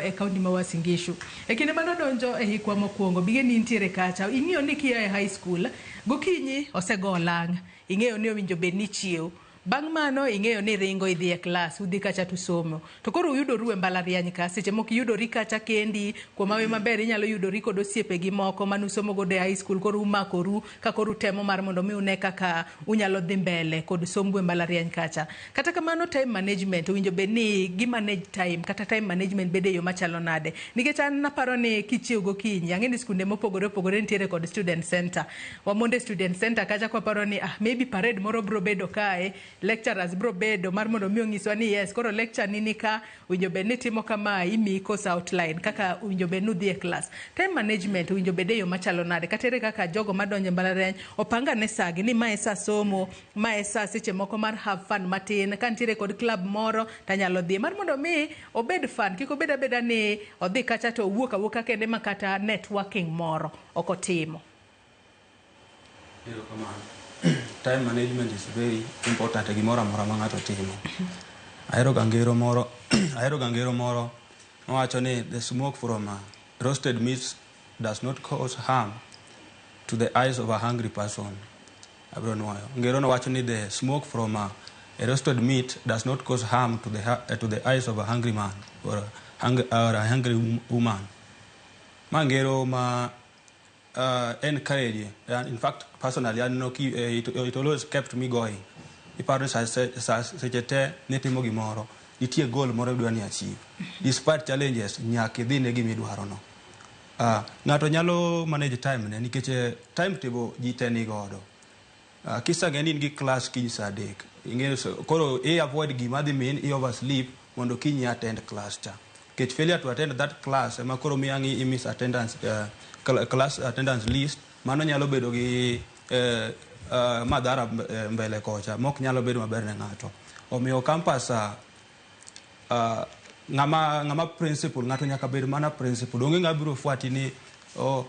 e kaunti ma Uasin Gishu. E kinde mane odonjo e hikwa mokwongo, bige ni intiere kacha, ing'iyo ni kia e high school, gokinyi osego olang', ing'eyo ni owinjo bed ni ichiew. Bang' mano ing'eyo ni ringo idhi e klas, udhi kacha tusomo. To koro uyudoru e mbalariany ka, seche moko iyudori kacha kendi, kuom hawi maber inyalo yudori kod osiepegi moko mane usomo godo e high school, koro umakoru ka koro utemo mar mondo mi une kaka unyalo dhi mbele kod sombu e mbalariany kacha. Kata kamano time management owinjo bed ni gi manage time kata time management bedo e yo machalo nade? Nikech an naparo ni kichiew gokinyi, ang'e ni skunde mopogore opogore nitiere kod student center. Wamondo e student center kacha kwaparo ni ah, maybe parade moro bro bedo kae, lecturers bro bedo mar mondo mi onyiswa ni yes, koro lecture ni nika, owinjo bed ni timo kama, imiyi course outline kaka owinjo bed ni udhi e class. Time management owinjo bed e yo machalo nade? Kata ere kaka jogo madonjo e mbalariany opangane sagi ni mae sa somo, mae sa seche moko mar have fun matin, ka nitiere kod club moro tanyalo dhi mar mondo mi obed fun, kik obed abeda ni odhi kacha to owuok awuoka kende ma kata networking moro ok otimo. Erokamano. Time management is very important e gimoro amora ma ng'ato timo. Ahero ga ngero moro, ahero ga ngero moro mawacho ni the smoke from a roasted meat does not cause harm to the eyes of a hungry person. Abiro nuoyo. Ngero no wacho ni the smoke from a roasted meat does not cause harm to the eyes of a hungry man or a hungry woman. Ma ngero ma encourage. In fact, personally, I know it always kept me going. Iparo ni sa seche te nitimo gimoro, nitie goal moro idwa ni achieve. Despite challenges, nyaka idhi ne gima idwaro no. Ng'ato nyalo manage time ne nikech timetable ji te ni godo. Kisang'e ni in gi class kiny saa 3, ing'eyo koro i avoid gima dhi min i oversleep mondo kiny i attend class cha. Nikech failure to attend that class ema koro miyo ang' i miss attendance, class attendance list, mano nyalo bedo gi madhara mbele kocha mok nyalo bedo maber ne ng'ato. Omiyo campus ng'ama principal, ng'ato nyaka bed mana principal. Onge ng'ama biro fuati ni oh,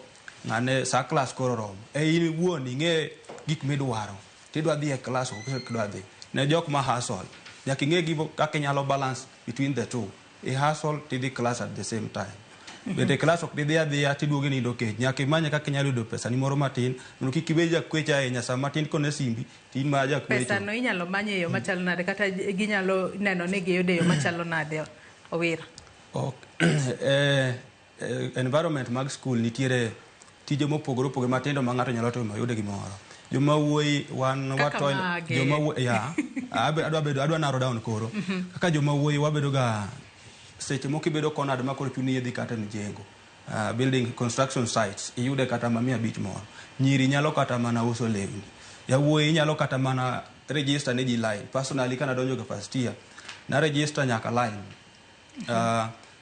ng'ane sa class koro romo. E in iwuon ing'e gik midwaro. Tidwa dhi e class ok idwa dhi. Ne jok ma hustle, nyaka ing'e gigo kaka inyalo balance between the two. I hustle tidhi class at the same time. Bende class ok didhi adhiya tiduogo inindo kech. Nyaka imany kaka inyalo yudo pesa ni moro matin mondo kik ibed jakwecho ahinya. Sama matin kone simbi to in mana jakwecho. Pesa no inyalo many e yo machalo nade kata ginyalo neno ni giyudo e yo machalo nade Owira? Ok, environment mag school nitiere tije mopogore opogore matindo ma ng'ato nyalo timo mayude gimoro. Joma wuoyi wan Kaka mage? Joma wuoyi ya adwa bedo adwa narrow down koro. Kaka joma wuoyi wabedo ga seche moko ibedo cornered ma koro chuni idhi kata e mjengo. Building construction sites iyude kata ma 500 moro. Nyiri nyalo kata mana uso lewni. Yawuoyi nyalo kata mana register ne ji line. Personally kana donjo ga first year, na register nyaka line.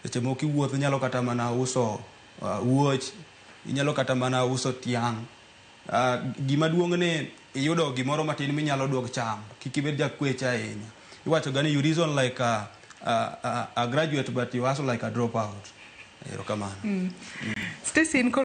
Seche moko iwuotho inyalo kata mana uso wuoch, inyalo kata mana uso tiang'. Gima duong' ni iyudo gimoro matin minyalo duok cham. Kik ibed jakwecho ahinya. Iwacho ga ni you reason like a graduate but you hustle like a dropout. Erokamano. Stacy, in koro